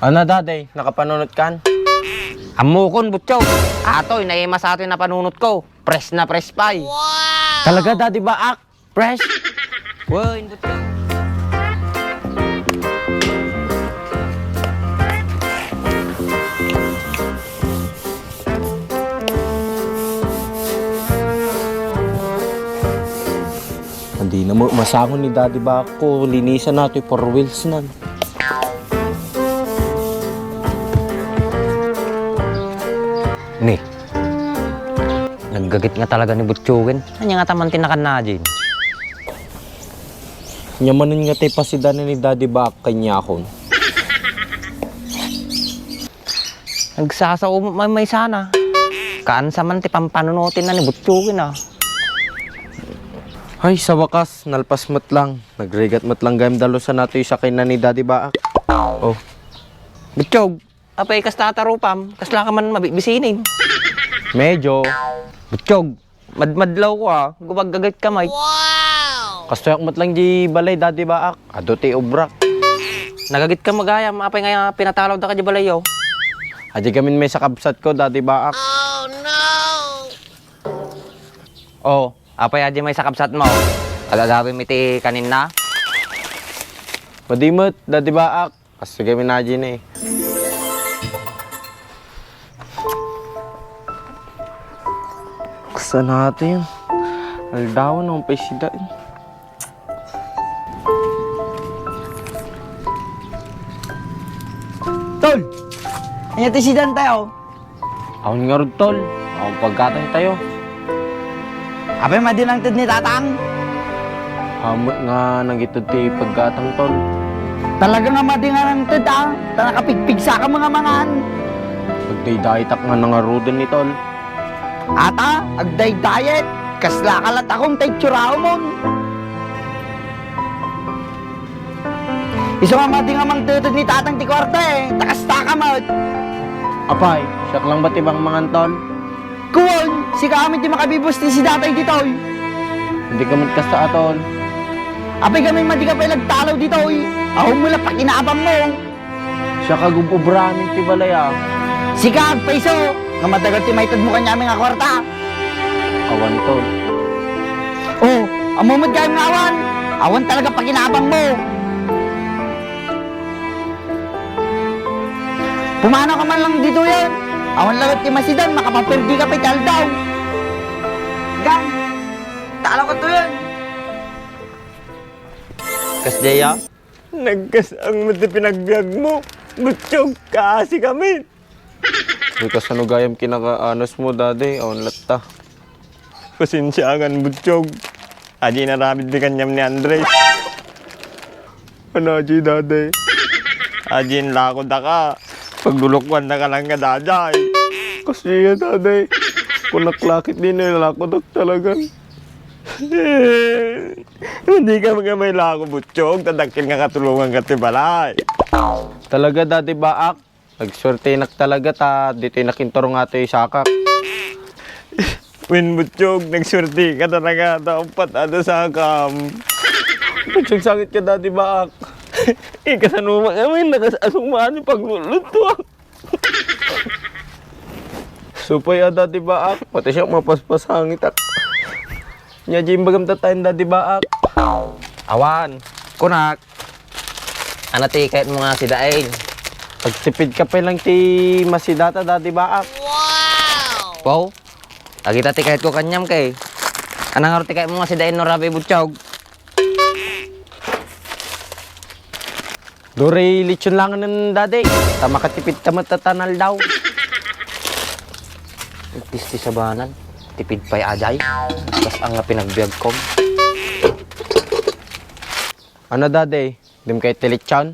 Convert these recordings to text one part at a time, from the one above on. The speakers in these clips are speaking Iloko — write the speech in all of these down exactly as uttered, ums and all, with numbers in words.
Ano, Daddy? Nakapanunot kan? Ammokon, Butchog. Atoy, naimas atoy napanunot ko. Fresh na fresh pay. Talaga, Daddy Baak? Fresh? Wen, Butchog. Andi na mo, masangon ni Daddy Baak ko, linisan nato yung four wheels nan. Ni, naggagit nga talaga ni Butchogin. Anya nga taman tinakan na, Jin? Nyamanen nga ti pasidan ni Daddy Baak kanyakon. Nagsasao may, may sana. Kaansa man ti pampanunutin na ni Butchogin, ah. Ay, sa wakas, nalpas met lang. Nagrigat met lang gayam dalusan nato yung sakay na ni Daddy Baak. Oh. Butchog, apay kasta tarupam, kasla ka man mabibisinin. Medyo. Butchog, madmadlaw ko, ah. Gumagagit ka, Mike. Kastoyak met lang di balay, Daddy Baak. Adu ti obrak. Nagagit ka magayam, apay nga pinatalaw da ka di balay, oh. Adi gamin may sakabsat ko, Daddy Baak. Oh, apay adi may sakabsat mo? Agagawim iti kaninna? Madimet, Daddy Baak. Kasi kami na dyan eh. Saan natin? Aldawan ang paisidain. Tol! Anya ti sidan tayo? Awan ngarud, tol. Awan paggatang tayo. Apay, madi nangted ni tatang? Hamot nga nagited ti paggatang, tol. Talaga nga madi nga nangted, ah. Ta nakapigpigsa ka mga mangan. Agdaydayetak nga nangaruden ni tol. Ata, agdaydayet. Kasla ka latakong ta itsuraomon. Isu nga madi nga mangteted ni tatang ti kuarta, eh. Ta kasta ka met. Apay, siak lang ba ti bangmangan, tol? Kuon, sika amin ti makabibus ti sidatay ditoy. Hindi ka met kasta, tol. Apay, gamin madi ka pay nagtalaw ditoy. Awan mo lang pakinabang mo. Siak agub-ubra amin ti balay, ah. Sika agpayso, nga madagal ti maited mo kaniamin nga kuarta. Awan, tol. Oh, ammom met gayam nga awan. Awan talaga pakinabang mo. Pumanaw ka man lang ditoyen. Awan laeng ti masidan, makapaperdi ka pay ti aldaw. Gan, talaw ka toyen. Kasdiay, ah? Nagkasang met ti panagbiag mo. Butchog, kaasi kami. Uy, kasano gayam kinakaanos mo, Daddy? Awan latta. Pasensiakan, Butchog. Adi inaramid ti kaniam ni Andres. Ano, adi, Daddy? Adi inlako daka. Paglulukuan daka lang nga, Daday. Kasi iya, Daddy. Kunak lakit din, eh, lakodak talaga. Hindi ka magamay lako, Butchog. Tadakkel nga katulongan ka ti balay. Talaga, Daddy Baak? Nagsuertenak talaga ta ditoy nakinturo nga toy sakak. Wen, Butchog, nagsuerte ka talaga ta umpat ada sakam. Nagsangsangit ka, Daddy Baak. Ikasano man kami, nakas-asuma ni pagluluto. Supay a, Daddy Baak, pati siya mapaspasangitak. Nya, di imbagam tatayan, Daddy Baak. Awan, kunak. Ano ti kayat mo nga sidain? Pagtipid ka pa lang ti masidata, Daddy Baak. Wow! Agita ti kayat ko kanyam kay. Ano nga ti kayat mo nga sidain no rabi, Butchog? Duri lechon lang nen, Daddy. Ta makatipid ta met ta tanal daw. Pisti sabanan. Tipid pay ajay. Kas ang nga pinagbiag ko. Ano, Daddy? Dim kay ti lechon?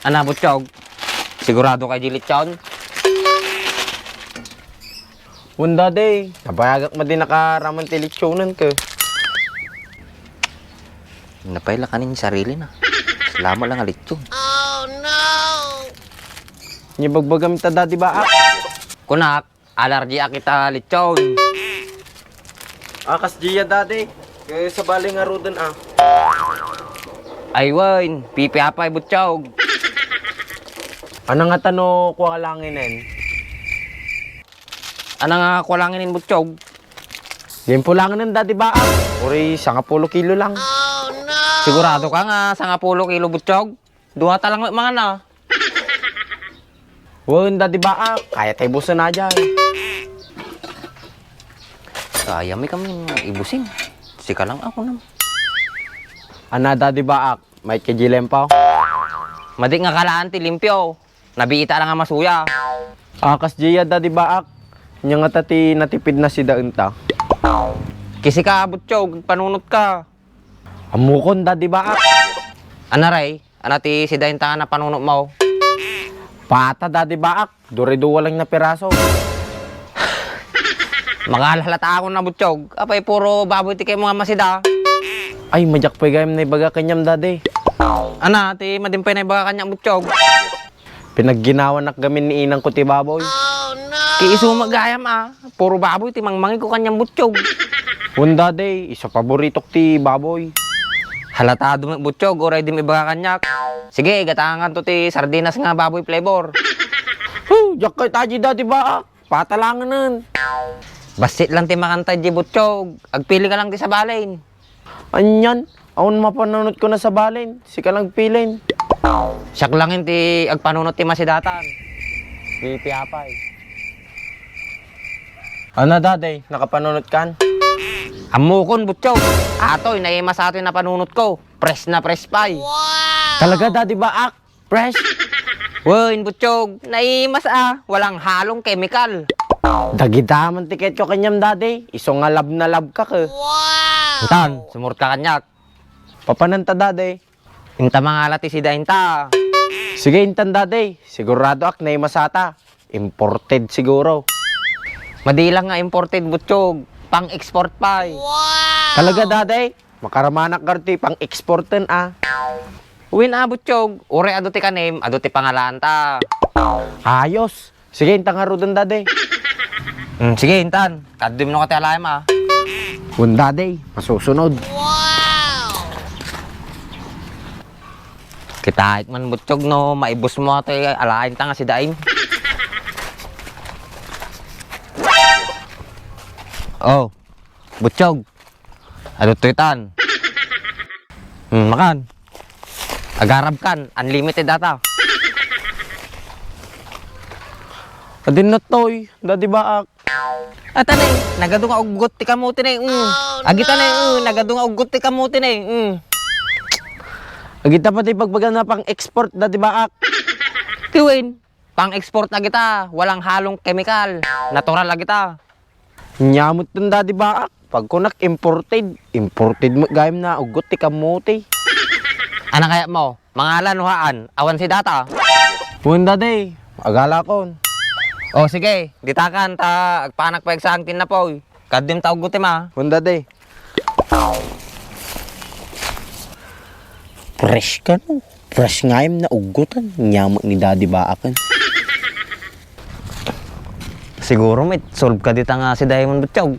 Ana, Butchog? Sigurado kay di lechon? Wen, Daddy. Nabayagak madi nakaraman ti lechonen ke. Napay la kanin sarili na. Salama lang nga lechon. Nya bagbagam ta, Daddy Baak. Kunak, alergi a kita lechon. Akas diya, Daddy. Kaya sa bali nga ruden, ah. Ay, wen, pipiapay, Butchog. Ana ngata no kua langinen? Ana nga kua langinen, Butchog? Dimpo langinen, Daddy Baak. Uray sangapulo kilo lang. Sigurado ka nga sangapulo kilo, Butchog? Duata lang met mangan a. Wen, Daddy Baak, kayatay ibusen a diay. Kayami kami ibusen. Sika lang ako nam. Ana, Daddy Baak, mayat ka diay limpio? Madi nga kalaan ti limpio. Nabiita lang a masuya. A, kas diay, Daddy Baak. Ania ngata ti natipid a sidaenta? Kisika, Butchog, panunot ka. Ammokon, Daddy Baak. Ana, Ray? Ana ti sidaenta nga napanunotmo? Pata, Daddy Baak. Duri dua lang a piraso. Makahalhalata akon a, Butchog. Apay puro baboy ti kayatmo nga masida? Ay, madiak pay gayam naibaga kaniam, Daddy. Ana ti madi pay naibaga kaniak, Butchog? Pinagginawanak gamin ni inangko ti baboy. Ti isu met gayam a, puro baboy ti mangmangegko kaniam, Butchog. Wen, Daddy, isu paboritok ti baboy. Halatado met, Butchog, uray dimo ibaga kaniak. Sige, gatanganto ti sardinas nga baboy flavor. Huh, diak kayat a diay, Daddy Baak. Pata langinen. Bassit lang ti makanta diay, Butchog. Agpili ka lang ti sabalen. Anian, awan mapanunotko a sabalen. Sika lang agpilin. Siak langin ti agpanunot ti masidatan. Ti apay. Ana, Daddy, nakapanunotkan? Ammokon, Butchog. Atoy, naimas atoy napanunotko. Fresh na fresh pay. Talaga, Daddy Baak? Fresh? Wen, Butchog, naimas a, walang halong kemikal. Dagita man ti kayatko kaniam, Daddy. Isu nga love na love ka, ke. Intan, sumurot ka kaniak. Papananta, Daddy? Inta mangala ti sidaenta. Sige, intan, Daddy. Siguradoak naimasata. Imported siguro. Madi lang nga imported, Butchog. Pang-export pay. Talaga, Daddy? Makaramanak garud ti pang-exporten a. Wen a, Butchog, uray adu ti kanem, adu ti pangalaanta. Ayos. Sige, inta ngaruden, Daddy. Hmm, sige, intan. Kaddem no kati alayam a. Wen, Daddy, masusunod. Kitaek man, Butchog, no maibusmo atoy alaenta nga sidaem. Oh, Butchog. Adu toy tan. Hmm, makan. Agarabkan, unlimited ata. Adin na toy, Daddy Baak. Ata ne, nagadu nga uggot ti kamote ne. Mm. Agita ne, mm, nagadu nga uggot ti kamote ne. Mm. Agita pay ti pagbaga na pang-export, Daddy Baak. Ti wen, pang-export agita, walang halong kemikal, natural agita. Nia met ton, Daddy Baak, pagkunak imported, imported met gayam na uggot ti kamote. Ana kayatmo, mangala no haan, awan sidata? Wen, Daddy, agalakon. O sige, ditakan ta agpanak pay agsaang ti innapoy. Kaddem ta uggotem a. Wen, Daddy. Fresh kano? Fresh gayam na uggotan. Nia met ni Daddy Baaken. Siguro met solve ka dita nga sidaem, Butchog.